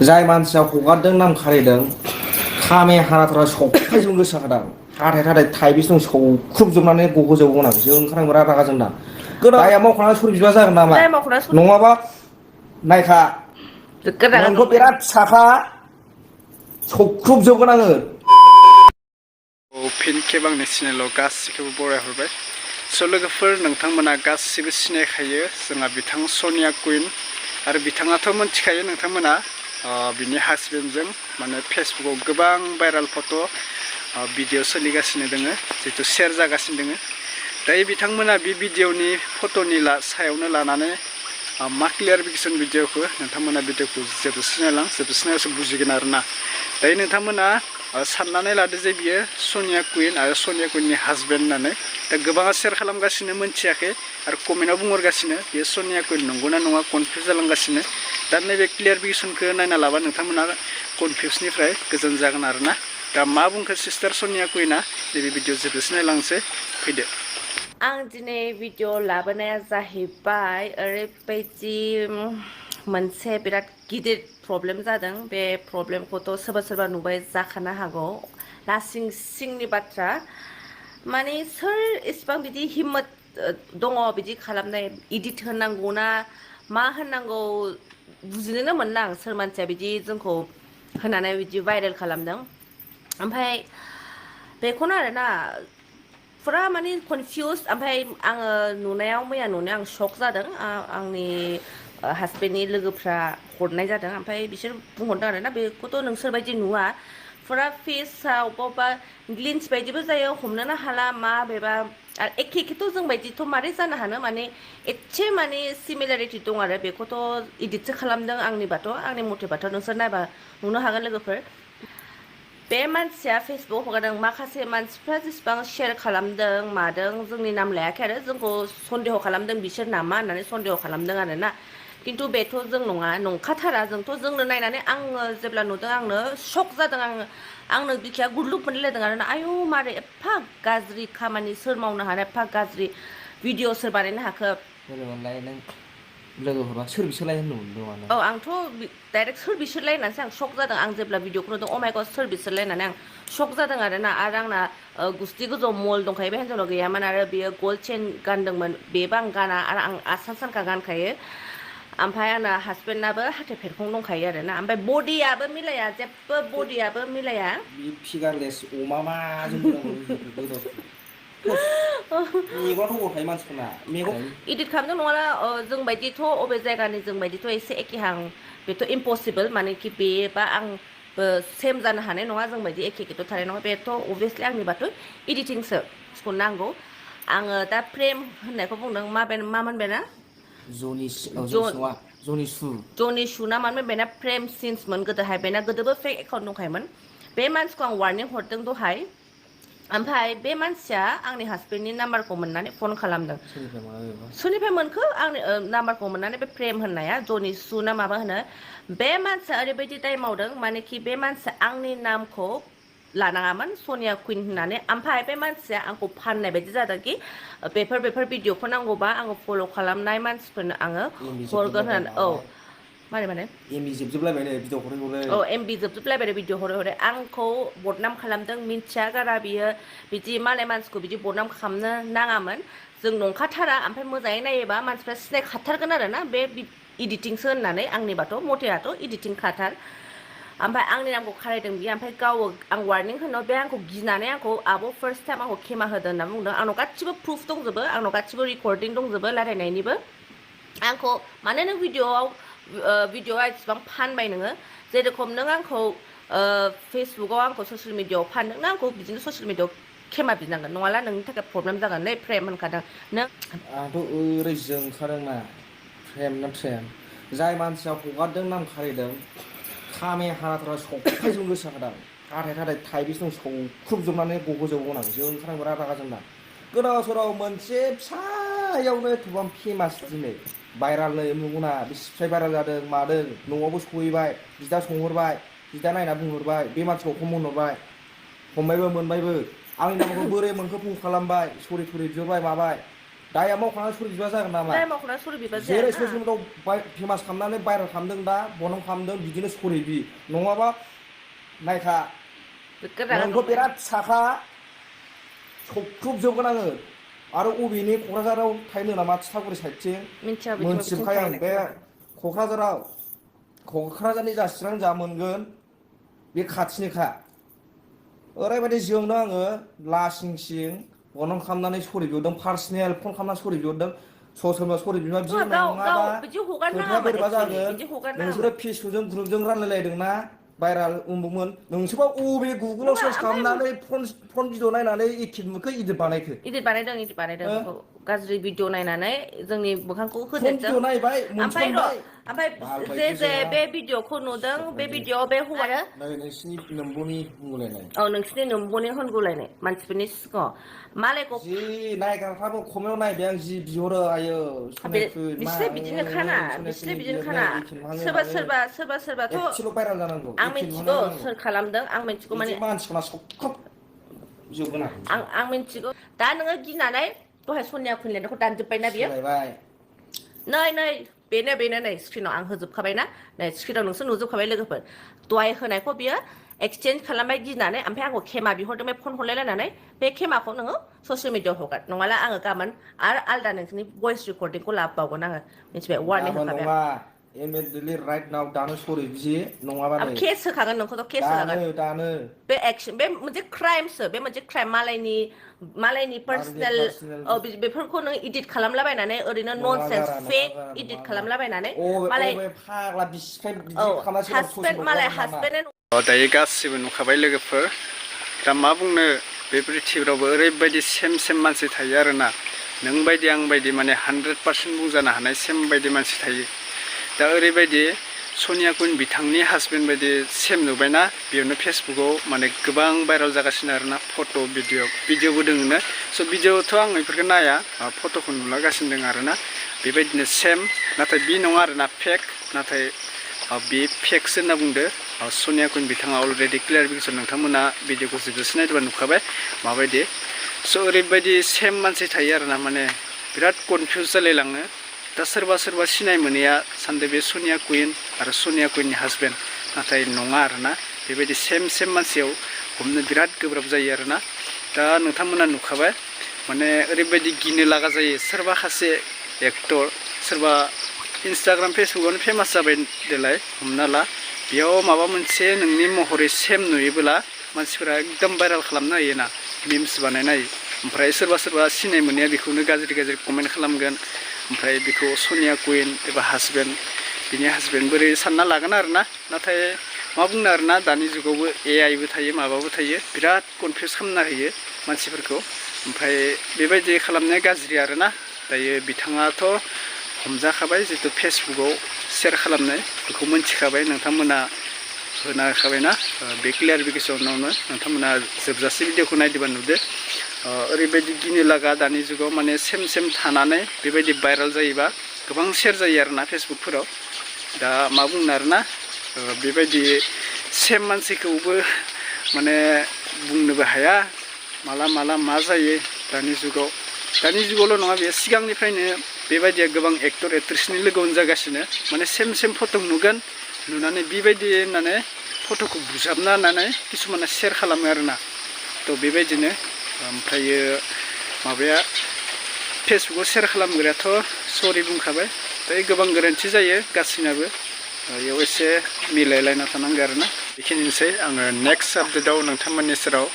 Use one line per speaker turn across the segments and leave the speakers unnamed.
जाय मानसिया हगारदों नाम खारिदों खामे हाराथारा सौखायजों गोसाखादां हाथाय थाथाय थाइबिसजों सौख्रुबजोबनानै गहोजोबगोन आं जों ओंखारनांगौ रागा जोंना दाया मावखांनानै सर बिबा जागोन नामा नङाबा नायखा नोंखौ बिराद फिसाखा सौख्रुबजोबगोन आङो
फिन खेब आंनि चेनेलाव गासिखौबो बरायहरबाय स' लोगोफोर नोंथांमोना गासिबो सिनायखायो जोंहा बिथां सनिया कुइन आरो बिथाङाथ' मोनथिखायो नोंथांमोना बिनि हासबेन्डजों माने फेसबुकाव गोबां भाइराल फट' भिडिअ सोलिगासिनो दोङो जितु शेयार जागासिनो दोङो दायो बिथांमोना बे भिडिअनि फट'नि सायावनो लानानै मा क्लियारिफिकेसन भिडिअखौ नोंथांमोना भिडिअखौ जेबो सिनायलां जेबो सिनायासो बुजिगोन आरोना दायो नोंथांमोना साननानै लादो जे बियो सनिया कुइन आरो सनिया कुइननि हासबेन्ड होननानै दा गोबाङा शेयार खालामगासिनो मोनथियाखै आरो कमेन्टआव बुंहरगासिनो बेयो सनिया कुइन नंगौना नङा कनफिउज जालांगासिनो दा नैबे क्लियारिफिकेसनखौ नायना लाबा नोंथांमोना कनफिउसनिफ्राय गोजान जागोन आरोना दा मा बुंखो सिस्टार सनिया कुइना नैबे भिडिअ जेबो सिनायलांसै फैदो
आं दिनै भिडिअ लाबोनाया जाहैबाय ओरैबायदि मोनसे बिराद गिदिर प्रब्लेम जादों बे प्रब्लेमखौथ' सोरबा सोरबा नुबाय जाखानो हागौ लासिं सिंनि बाथ्रा माने सोर इसिबां बिदि हिम्मत दङ बिदि खालामनाय इडिट होनांगौ ना मा होननांगौ बुजिनोनो मोनला आं सोर मानसिया बिदि जोंखौ होनानै बिदि भाइरेल खालामदों ओमफ्राय बेखौनो आरोना फुरा माने कनफिउस ओमफ्राय आङो नुनायाव मैया नुनायाव आं शक जादों आंनि हासबेन्डनि लोगोफ्रा हरनाय जादों ओमफ्राय बिसोर बुंहरदों आरोना बेखौथ' नोंसोरबायदि नुवा फुरा फेसआ अबेबा अबेबा ग्लिन्स बायदिबो जायो हमनोनो हाला मा बेबा आरो एखे एखेथ' जों बायदिथ' मारै जानो हानो माने एसे माने सिमिलारिटि दं आरो बेखौथ' इदिटसो खालामदों आंनिबाथ' आंनि मथेबाथ' नोंसोर नायबा नुनो हागोन लोगोफोर बे मानसिया फेसबुक हगारदों माखासे मानसिफ्रा जेसेबां शेयार खालामदों मादों जोंनि नाम लायाखै आरो जोंखौ सन्देह खालामदों बिसोर नामा होननानै सन्देह खालामदों आरोना खिन्थु बेथ' जों नङा नंखाथारा जोंथ' जोंनो नायनानै आङो जेब्ला नुदों आंनो शक जादों आंनो बिखाया गुरलुब मोनलायलायदों आरोना आयौ मारै एफा गाज्रि खामानि सोर मावनो हानो एफा गाज्रि भिडिअ सोर बानायनो हाखो
लोगोफोरा सोर बिसोरलाय होनदोंमोन
औ आंथ' डाइरेक्ट सोर बिसोरलाय होननानैसो आं शक जादों आं जेब्ला भिडिअखौ नुदों अ माय गड सोर बिसोरलाय होननानै आं शक जादों आरोना आरो आंना गुस्थि गोजौआव मल दंखायो बे हिन्जावनाव गैयामोन आरो बेयो गल्ड चेन गानदोंमोन बेबो आं गाना आरो आं आसान सानखा गानखायो ओमफ्राय आंना हासबेन्डनाबो हाथाय फेरखं दंखायो आरोना ओमफ्राय बडियाबो मिलाया जेबो बडियाबो मिलाया
फिगारलेस अमा माजों मेगनाथ' अबाव थायो मानसिफोरना मेगन
इदिट खालामदों नङाला जों बायदिथ' अबे जायगानि जों बायदिथ' एसे एखेहां बेथ' इम्पसिबोल माने कि बे बा आं सेम जानो हानाय नङा जों बायदि एखे एखेथ' थानाय नङा बेथ' अभियासलि आंनिबाथ' इडिटिंसो सो नांगौ आङो दा प्रेम होननायखौ बुंदों मामोन बेना जनिसु ना मामोन बेना प्रेम सिन्समोन गोदोहाय बेना गोदोबो फेक एकाउन्ट दंखायोमोन बे मानसिखौ आं वार्निं हरदों दहाय ओमफ्राय बे मानसिया आंनि हासबेन्डनि नाम्बारखौ मोननानै फन खालामदों सोरनिफ्राय मोनखो आंनि नाम्बारखौ मोननानै बे प्रेम होननाया जनिसु ना माबा होनो बे मानसिया ओरैबायदि दाय मावदों मानेखि बे मानसिया आंनि नामखौ लानाङामोन सनिया कुइन होननानै ओमफ्राय बे मानसिया आंखौ फाननाय बायदि जादों कि बेफोर भिडिअखौ नांगौबा आङो फल' खालामनाय मानसिफोरनो आङो हरगोन होननानै औ माने
एमबि जोबजोबलायबायनो भिडिअ हरै हरै
औ एमबि जोबजोबलायबाय भिडिअ हरै हरै आंखौ बदनाम खालामदों मिन्थिया गारा बियो बिदि मालाय मानसिखौ बिदि बदनाम खालामनो नाङामोन जों नंखाथारा ओमफ्राय मोजाङै नायोबा मानसिफ्रा सिनायखाथारगोन आरोना बे इडिटिंसो होननानै आंनिबाथ' मथेयाथ' इडिटिं खाथार ओमफ्राय आंनि नामखौ खारायदों बियो ओमफ्राय गाव आं वार्निं होनायाव बे आंखौ गिनानै आंखौ आब' फार्स्ट टाइम आंखौ खेमा होदों होनना बुंदों आंनाव गासिबो प्रुफ दंजोबो आंनाव गासिबो रेकर्डिं दंजोबो रायलायनायनिबो आंखौ मानो नों भिडिअ'आ एसेबां फानबाय नोङो जेरेखम नों आंखौ फेसबुकाव आंखौ ससियेल मिडियाआव फानदों नों आंखौ बिदिनो ससियेल मिडियाआव खेमा बिनांगोन नङाला नोंनि थाखाय प्रब्लेम जागोन नै प्रेम होनखादों नों
आंथ' ओरै जोंखादोंना प्रेम ना ट्रेम जाय मानसिया हगारदों नाम खारिदों खामे हाराथारा सौखायजों गोसाखादां हाथाय थाथाय थाइबिसजों सौख्रुबजोबनानै गहोजोबगोन आं जों ओंखारनांगौ रागा जोंना गोदाव सोराव मोनसे फिसायावनो एथ'बां फेमास दिनै भाइराल नै नंगौना बेसिफ्राय भाइराल जादों मादों न'आवबो सहैबाय बिदा सोंहरबाय बिदा नायना बुंहरबाय बे मानसिखौ फन होनहरबाय हमबायबो मोनबायबो आंनि नामखौ बोरै मोनखो फन खालामबाय सरि बिहरबाय माबाय दाया मावखांनानै सरि बिबा जागोन नामा
दाय मावख'ना सरि बिबा
जेरै
जाया
ससियेल मिडियाआव फेमास खालामनानै भाइरेल खालामदों दा बनम खालामदों बिदिनो सरि बि नङाबा नायखा नोंखौ बिराद साखा सख्रुबजोबगोन आङो आरो अबेनि क'क्राझाराव थाहैनो नामा थिथागुरि साइडथिं
मिन्थिया बिथिं
मोनथिजोबखायो आं
थाहैनाय
बे क'क्राझाराव क'क्राझारनि जा चिरां जा मोनगोन बे खाथिनिखा ओरैबायदि जोंनो आङो लासिंसिं बनम खालामनानै सरि बिहरदों पार्सनेल फन खालामनानै सरि बिहरदों ससियेल सरि बिमा बिदि
गाव
नङाबा
बिदि हगारनो
खोथाया
नाङामोन
बोरैबा
एक्सुवेलि
जागोन
बिदि हगारनो
नोंसोरो
नाङामोन
फेसबुकजों ग्रुपजों रानलायलायदोंना भाइराल उमुगमोन नोंसोरबा अबे गुगोलाव
नङा
सार्च
ओमफ्राय
खालामनानै फन भिडिअ नायनानै इडिट नुखो इडिट बानायखो
इदिट बानायदों बेखौ गाज्रि भिडिअ नायनानै जोंनि मोखांखौ
फन
होदेरदों
भिडिअ नायबाय
ओमफ्राय र'
मोनसनबाय
ओमफ्राय
बाल
जे
बायदि
जे
जोंहा
बे भिडिअखौ नुदों बे भिडिअआव बे हौवाया
नै नोंसिनि नोम्ब'नि बुंलायनाय
औ नोंसिनि नोम्ब'नि होनगुलायनाय मानसिफोरनि सिगाङाव मालायखौ
जि नायग्राफ्राबो खमायाव नायबाय आं जि बिहरो आयो सनायखै मा
बिसोरो बिदिनो खाना बिसोरो
सनायखैनि
बिदिनो
लिरनाय
खाना
एखे नुहाङो
सोरबा
माङो
सोरबा सोरबा सोरबाथ'
एसेल' भाइरेल जानांगौ
आं
एखे
मिथिगौ
नुहाङो जानांगौ
सोर खालामदों आं मिथिगौ
बिदि
माने
मानसिखौना सबखब जोबगोन
आं मिथिगौ दा नोङो गिनानै दहाय सनिया खुलिनायखौ दानजोब्बायना बियो
सोलायबाय
नै बेनो नै स्क्रिनाव आं होजोबखाबायना नै स्क्रिनाव नोंसोर नुजोबखाबाय लोगोफोर दहाय होनायखौ बियो एक्सचेन्ज खालामबाय गिनानै ओमफ्राय आंखौ खेमा बिहरदों बे फन हरलायलायनानै बे खेमाखौ नोङो ससियेल मिडियाआव हगार नङाला आङो गाबोन आरो आलदा नोंसोरनि भइस रेकर्डिंखौ लाबोबावगोन आङो मिथिबाय वार्निं
गाबोन
होखाबाय
नङा इमिडियेटलि राइट नाव दानो सरि बिदि नङाबा
आं
नै
केस होखागोन नोंखौथ' केस होखागोन
दानो
बे एक्सन बे मोनसे क्राइमसो बे मोनसे क्राइम मालायनि पार्सनेल बेफोरखौ नों इदिट खालामलाबायनानै ओरैनो
नङा
ननसेन्स
गारा नङा
फेक
गारा
इदिट
नङा गारा
खालामलाबायनानै मालाय
अबे फाग्ला बिसिखाय
औ
बिदि खालामना सोरबा
हासबेन्ड
ससियेल
मालाय
हगारगोन नामा
हासबेन्ड
दायो गासिबो नुखाबाय लोगोफोर दा मा बुंनो बे पृथिबियावबो ओरैबायदि सेम मानसि थायो आरोना नों बायदि आं बायदि माने 100% बुंजानो हानाय सेम बायदि मानसि थायो दा ओरैबायदि सनिया कुइन बिथांनि हासबेन्ड बायदि सेम नुबायना बेयावनो फेसबुकाव माने गोबां भाइरेल जागासिनो आरोना फट' भिडिअबो दोङोनो स' भिडिअथ' आं बेफोरखौ नाया फट'खौ नुलागासिनो दङ आरोना बेबायदिनो सेम नाथाय बि नङा आरोना फेक नाथाय बे फेक्स होनना बुंदो सनिया कुइन बिथाङा अलरेडि क्लियारिफिकेसन नोंथांमोना भिडिअखौ जोबजासे नायदोंबा नुखाबाय माबायदि स' ओरैबायदि सेम मानसि थायो आरोना माने बिराद कनफिउस जालायलाङो दा सोरबा सिनाय मोनैया सानदो बे सनिया कुइन आरो सनिया कुइननि हासबेन्ड नाथाय नङा आरोना बेबायदि सेम मानसियाव हमनो बिराद गोब्राब जायो आरोना दा नोंथांमोना नुखाबाय माने ओरैबायदि गिनो लागा जायो सोरबा सासे एक्टर सोरबा इन्सटाग्राम फेसबुकआवनो फेमास जाबाय देलाय हमना ला बेयाव माबा मोनसे नोंनि महरै सेम नुयोबोला मानसिफोरा एकदम भाइरेल खालामनो हायोना मिम्स बानायनो हायो ओमफ्राय सोरबा सिनाय मोनैया बेखौनो गाज्रि कमेन्ट खालामगोन ओमफ्राय बेखौ सनिया कुइन एबा हासबेन्ड बिनि हासबेन्ड बोरै सानना लागोन आरोना नाथाय मा बुंनो आरोना दानि जुगावबो AIबो थायो माबाबो थायो बिराद कनफिउस खालामना होयो मानसिफोरखौ ओमफ्राय बेबायदि खालामनाया गाज्रि आरोना दायो बिथाङाथ' हमजाखाबाय जितु फेसबुकाव शेयार खालामनाय बेखौ मोनथिखाबाय नोंथांमोना होना होखाबायना बे क्लियारिफिकेसनावनो नोंथांमोना जोबजासे भिडिअखौ नायदोंबा नुदो ओरैबायदि गिनो लागा दानि जुगाव माने सेम थानानै बेबायदि भाइरेल जायोबा गोबां शेयार जायो आरोना फेसबुकफोराव दा मा बुंनो आरोना बेबायदि सेम मानसिखौबो माने बुंनोबो हाया माला मा जायो दानि जुगावल' नङा बेयो सिगांनिफ्रायनो बेबायदिया गोबां एक्टर एक्ट्रेसनि लोगोआवनो जागासिनो माने सेम फट' नुगोन नुनानै बेबायदि होननानै फट'खौ बुजाबना होनानै किसुमाना शेयार खालामो आरोना थ' बेबायदिनो ओमफ्रायो माबाया फेसबुकाव शेयार खालामग्रायाथ' सरि बुंखाबाय दायो गोबां गोरोन्थि जायो गासिनाबो बेयाव एसे मिलायलायना थानांगौ आरोना बेखिनिसै आङो नेक्स्ट आपडेटआव नोंथांमोननि सेराव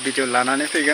भिडिअ लानानै फैगोन